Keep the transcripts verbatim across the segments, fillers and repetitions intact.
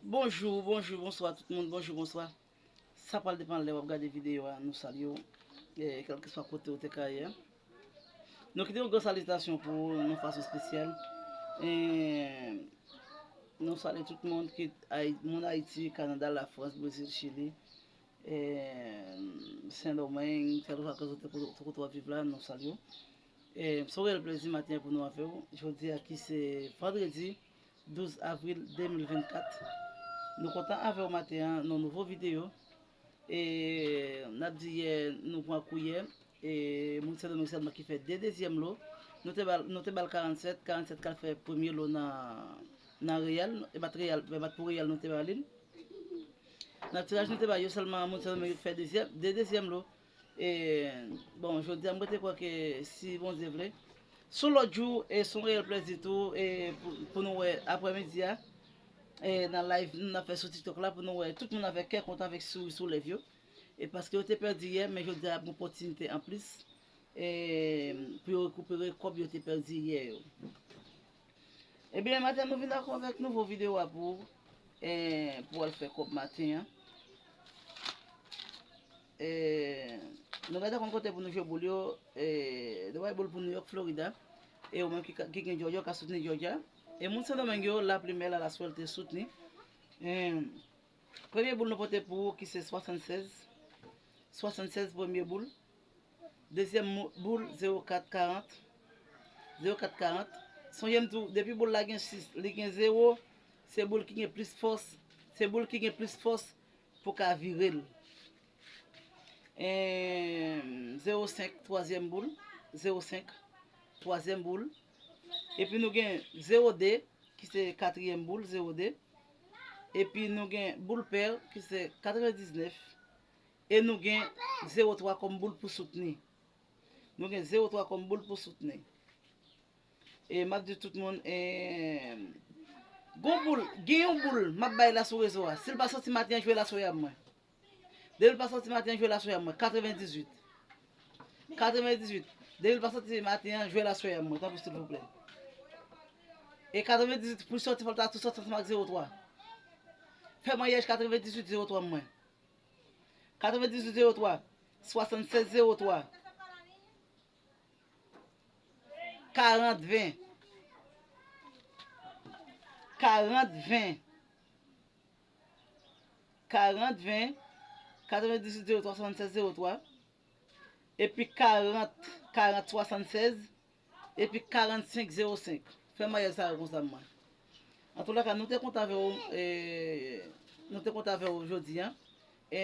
Bonjou, bonjou, bonswa tout moun, bonjou, bonswa. Sa pral depann lè w ap gade videyo a, nou salye w, e, kèlkeswa kote w te ka ye a. Nou kite yon gran salitasyon pou ou nan fason espesyal. E, nou salye tout moun ki Ayi-, moun Ayiti, Kanada, Lafrans, Brezil, Chili, e, Sendomeng, kèlkeswa kote w te, kote w ap viv la, nou salye w. E, se yon reyèl plezi maten an pou nou avè w. Jodi a ki se vandredi, douz avril de mil vennkat. Nou kontan avè w maten an nan nouvo videyo. E n ap di yè nou pran kou yè. E moun Sendomeng sèlman ki fè de dezyèm lo. Nou te ba l, nou te ba l karannsèt, karannsèt k al fè premye lo nan, nan Reyal, e bat Reyal, e bat pou Reyal nou te ba li l. Nan tiraj nou te ba yo sèlman moun Sendomeng fè dezyèm, de dezyèm lo. E, bon, jodi a m rete kwè ke si Bondye vle, sou lòt jou, e se yon reyèl plezi tou, e pou, pou nou wè aprèmidi a, e nan live nou ap fè sou TikTok la, pou nou wè tout moun avèk kè kontan, avèk souri sou lèv yo. E paske yo te pèdi yè, men jodi a ap gen opòtinite anplis, e pou yo rekipere kòb yo te pèdi yè yo. Ebyen, maten nou vin ankò avèk nouvo videyo a pou, e, pou al fè kòb maten an. E, nou gentan konn kote pou nou jwe boul yo, e, nou bay boul pou New York, Florida. E ou menm ki, ka- ki gen Georgia, ou ka soutni Georgia. E moun Sendomeng yo, lapli mè la, laswèlte soutni. E, premye boul nou pote pou ou ki se swasannsèz. Swasannsèz premye boul. Dezyèm mou- boul, zewo kat karant. Zewo kat karant. Sonje m di w, depi boul la gen sis, li gen zewo, se boul ki gen plis fòs, se boul ki gen plis fòs pou ka vire l. Em, zewo senk, twazyèm boul, zewo senk, twazyèm boul. Epi nou gen zewo de, ki se katriyèm boul, zewo de. Epi nou gen boul pè, ki se katrevendiznèf. E nou gen zewo twa kòm boul pou soutni. Nou gen zewo twa kòm boul pou soutni. E m ap di tout moun, e, gon boul, gen yon boul, m ap bay la sou rezo a. Si l pa soti maten an, jwe l aswè a mwen. Depi l pa soti maten an, jwe l aswè a mwen. Katrevendizuit. Katrevendizuit. Depi l pa soti maten an, jwe l aswè a mwen, tanpri silvouplè. E katrevendizuit pou l soti, fò l ta tou soti ansanm ak zewo twa. Fè maryaj katrevendizuit zewo twa mwen. Katrevendizuit zewo twa, swasannsèz zewo twa, karant ven, karant ven, karant ven, katrevendizuit zewo twa, swasannsèz zewo twa, epi karant, karant swasannsèz, epi karannsenk zewo senk. Fè maryaj sa yo konsa mwen. Antoulaka, nou te kontan avè w, e, nou te kontan avè w jodi a. E,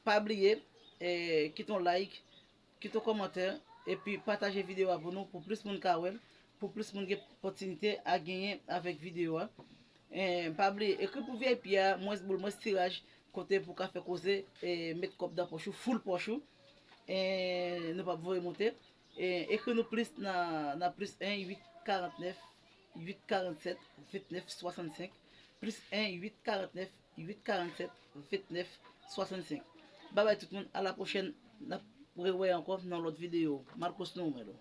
pa bliye, e, kite yon like, kite yon kòmantè, epi pataje videyo a pou nou, pou plis moun ka wè l, pou plis moun gen opòtinite a genyen avèk videyo a. E, pa bliye, ekri pou V I P a, mwens boul, mwens tiraj, kote pou ka fè koze, e, met kòb nan pòch ou, full pòch ou. E, nou p ap voye monte. E, ekri nou plis nan, nan plis en uit karantnèf uit karannsèt ventnèf swasannsenk, plis en uit karantnèf uit karannsèt ventnèf swasannsenk. Babay tout moun, a la pwochèn, n ap rewè ankò nan lòt videyo. Marcos Noumelo.